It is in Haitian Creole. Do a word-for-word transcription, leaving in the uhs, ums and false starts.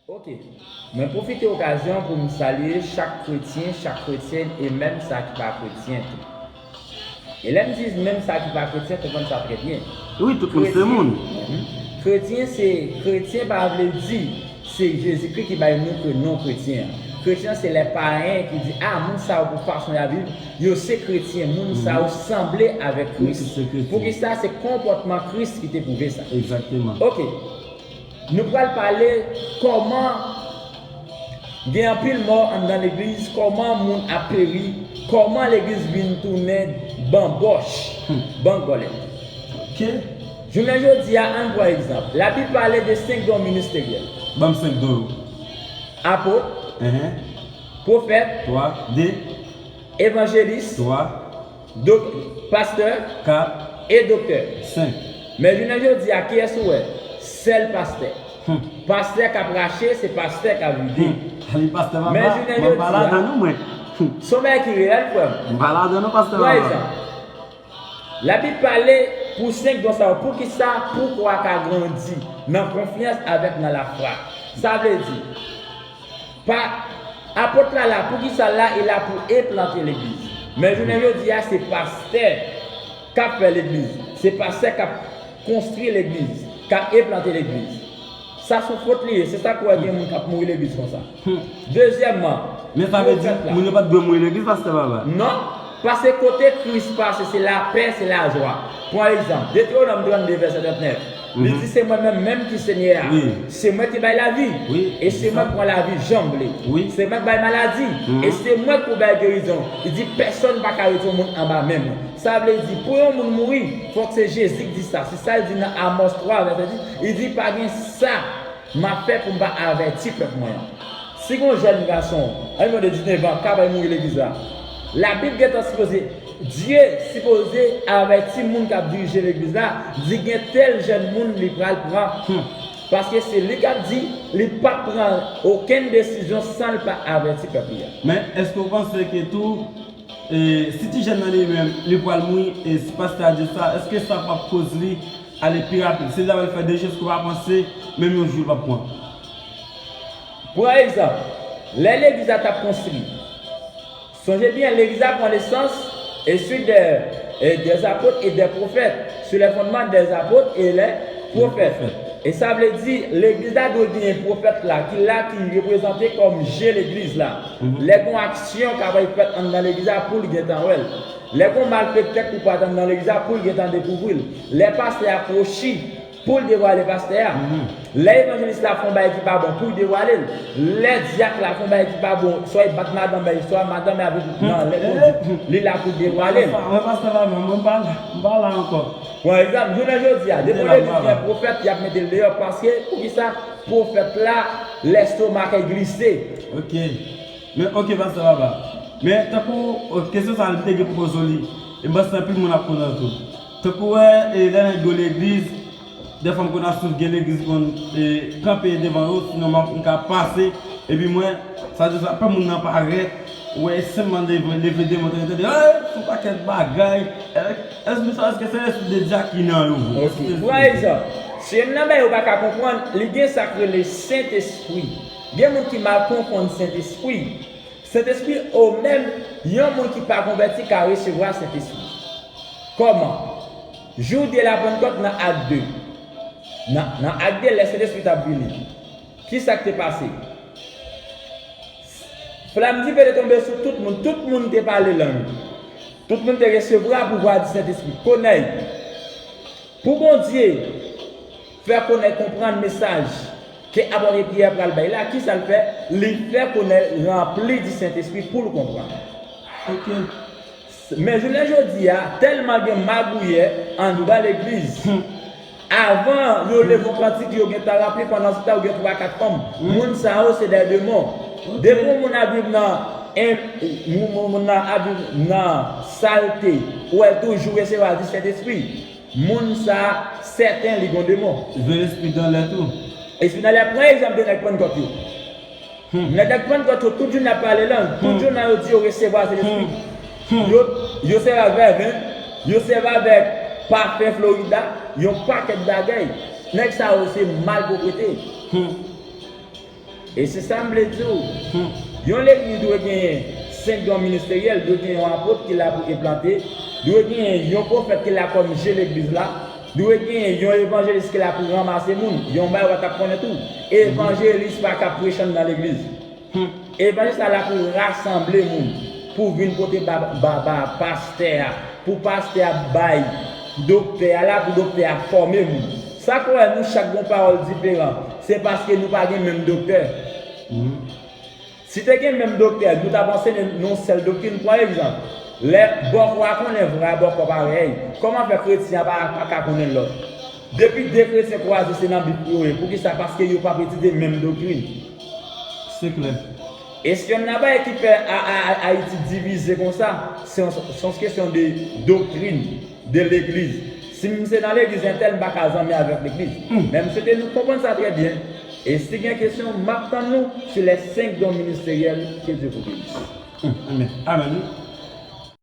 Ok. Mwen pwofite okazyon pou m salye chak kretyen, chak kretyèn e menm sa ki pa kretyen tou. E lè m di menm sa ki pa kretyen, konprann sa trè byen. Wi, tout moun se moun. Mhm. Kretyen se, kretyen pa vle di se Jezikri ki bay nou ke non kretyen an. Kretyen se lè payen ki di, a, moun sa yo pou fason y ap viv, yo se kretyen, moun sa yo sanble avèk Kris. Poukisa? Se konpòtman Kris ki te pwouve sa. Egzakteman. Ok. Nou pral pale kòman gen anpil mò anndan legliz, kòman moun ap peri, kòman legliz vin tounen banbòch, bank bòlèt. Ok. Jounen jodi a, ann pran egzanp. Labib pale de senk don ministeryèl. Ban m senk don yo. Apot, Enhen. Pwofèt, Twa, de. Evanjelis, Twa. Dok-, pastè, Kat. E doktè. Senk. Men jounen jodi a, kiyès ou wè? Sèl pastè. Hmm. Pastè k ap rache, se pastè k ap vide. Hmm. Pastè papa, men jounen jodi a, m pa ladan non mwen. Hmm. Se yon bagay ki reyèl, frè m. M pa ladan non, pastè papa. Pran egzanp. Labib pale pou senk don sa yo. Poukisa? Pou kwa ka grandi nan konfyans avèk nan lafwa. Sa vle di, pa, apot la la, poukisa la? E la pou enplante legliz. Men jounen jodi a, se pastè k ap fè legliz. Se pastè k ap konstwi legliz, k ap enplante legliz. Sa se yon fot li ye, se sa k wè gen moun k ap mouri legliz konsa. Hmm. Dezyèmman, men sa vle di, pwofèt la, moun yo pa t dwe mouri legliz, pastè papa? Non, paske kote Kris pase, se lapè, se lajwa. Pran egzanp, Detewonòm trannde, vèsè trannèf. Li di, se mwen menm menm ki Senyè a. Wi. Se mwen ki bay lavi. Wi, e se mwen ki pran lavi jan m vle. Wi. Se mwen ki bay maladi. Mhm. E se mwen ki pou bay gerizon. Li di, pèsonn pa ka retire yon moun anba men mwen. Sa vle di, pou yon moun mouri, fòk se Jezi ki di sa. Se sa l di nan Amòs twa, vèsè dis. Li di, pa gen sa m ap fè pou m pa avèti pèp mwen an. Si gon jèn gason, ann mande diznèf an, k ap al mouri legliz la, Labib gentan sipoze, Dye sipoze avèti moun k ap dirije legliz la, di gen tèl jèn moun li pral pran. Hmm. Paske se li k ap di, li p ap pran okenn desizyon san l pa avèti pèp li a. Men, èske w panse ke tou, e, si ti jèn nan li menm, li pral mouri, e si pastè a di sa, èske sa p ap koz li ale pi rapid? Si l ta pral fè de jou, èske w pa panse menm yon jou l p ap pran? Pran egzanp, lè legliz la t ap konstwi, sonje byen, legliz la pran nesans, ensuite des, et des apôtres et des prophètes, sur les fondements des apôtres et les prophètes. E sa vle di, legliz la dwe genyen pwofèt la, ki la, ki reprezante kòm je legliz la. Mhm. Lè gon aksyon k ap fèt anndan legliz la, pou l gentan wè l. Lè gon malfektè k pou parèt anndan legliz la, pou l gentan dekouvri l. Lè pastè a kwochi, pou l devwale pastè a. Mhm. Lè evanjelis la fè yon bagay ki pa bon, pou l devwale l. Lè dyak la fè yon bagay ki pa bon, swa l bat madanm li, swa madanm li avèk nan lè koze, li la pou l devwale l. Mwen, pastè, pa mwen, mwen pa la, m pa la ankò. Pran egzanp, jounen jodi a, depi yon legliz gen pwofèt, y ap mete l deyò. Paske, poukisa? Pwofèt la, lèstomak li glise. Ok. Men, ok, pastè papa. Men, tankou, ok, kesyon sa a, m te gen pou poze w li. E m panse anpil moun ap kontan tou. Tankou wè, e, lè nèg yo legliz, dèfwa m konn ap swiv gen legliz konn, e, kanpe devan yo, sinon m ap, m ka pase, epi mwen, sa di sa, pè moun nan parèt, wè, sèlman leve, leve de mwen, tande, tande, a, se yon pakèt bagay. Èske, èske sa, èske se lespri de dyak ki nan yo vre? Ok, pran egzanp. Se youn nan bagay yo pa ka konprann, li gen sa k rele Sentespri. Gen moun ki mal konprann Sentespri. Sentespri, ou menm, yon moun ki pa konvèti ka resevwa Sentespri. Kòman? Jou de la Pannkòt nan Ak de. Nan, nan Ak de, lè Sentespri t ap vini, ki sa k te pase? Flanm diven te tonbe sou tout moun. Tout moun te pale lang. Tout moun te resevwa pouvwa di Sentespri. Konèy. Pou Bondye fè Konèy konprann mesaj ke apòt Pyè pral bay la, ki sa l fè? Li fè Konèy ranpli di Sentespri pou l konprann. Ok. Men jounen jodi a, tèlman gen magouyè anndan legliz. Hmm. Avan yo leve yon kantik, yo gentan ranpli, pandan se tan yo gen twa, kat fanm. Hmm. Moun sa yo se dè demon. Ok. Depi yon moun ap viv nan, en, moun, moun nan ap viv nan salte, ou wè l toujou resevwa di Sentespri. Moun sa a, sèten li gon demon. Jwe lespri dan lè tou. Espri dan lè, pran egzanp de nèg Pannkòt yo. Hmm. Nèg ak Pannkòt yo, tout jounen y ap pale lang, tout jounen yo di yo resevwa Sentespri. Hmm. Yo, yo sèvi ak vèven, yo sèvi avèk pafen Florida, yon pakèt bagay. Nèg sa yo se malpwòpte. Hmm. E se sa m vle di w. Yon legliz dwe genyen senk don ministeryèl, dwe genyen yon apot ki la pou enplante, dwe genyen yon pwofèt ki la kòm je legliz la, dwe genyen yon evanjelis ki la pou ranmase moun, yon bagay w pa t ap konnen tou. Evanjelis pa ka preche anndan legliz. Evanjelis la la pou rasanble moun, pou vin pote ba, ba, ba pastè a, pou pastè a bay doktè a la, pou doktè a fòme moun. Sa k wè nou chak gon pawòl diferan, se paske nou pa gen menm doktè. Si te gen menm doktè, nou t ap anseye nou yon sèl doktrin. Pran egzanp, lè bòkò a konnen vra bòkò parèy, kòman fè kretyen an pa, pa ka konnen lòt? Depi de kretyen kwaze se nan Bib pou yo ye. Poukisa? Paske yo p ap etidye menm doktrin. Se klè. E se yonn nan bagay ki fè a, a, a, Ayiti divize konsa, se yon, se yon kesyon de doktrin, de legliz. Si m se nan legliz entèl, m pa ka zanmi avèk legliz. Men m swete nou konprann sa trè byen. E si gen kesyon, m ap tann nou sou les cinq dons ministériels. Que Dieu vous bénisse. Amen. Amen.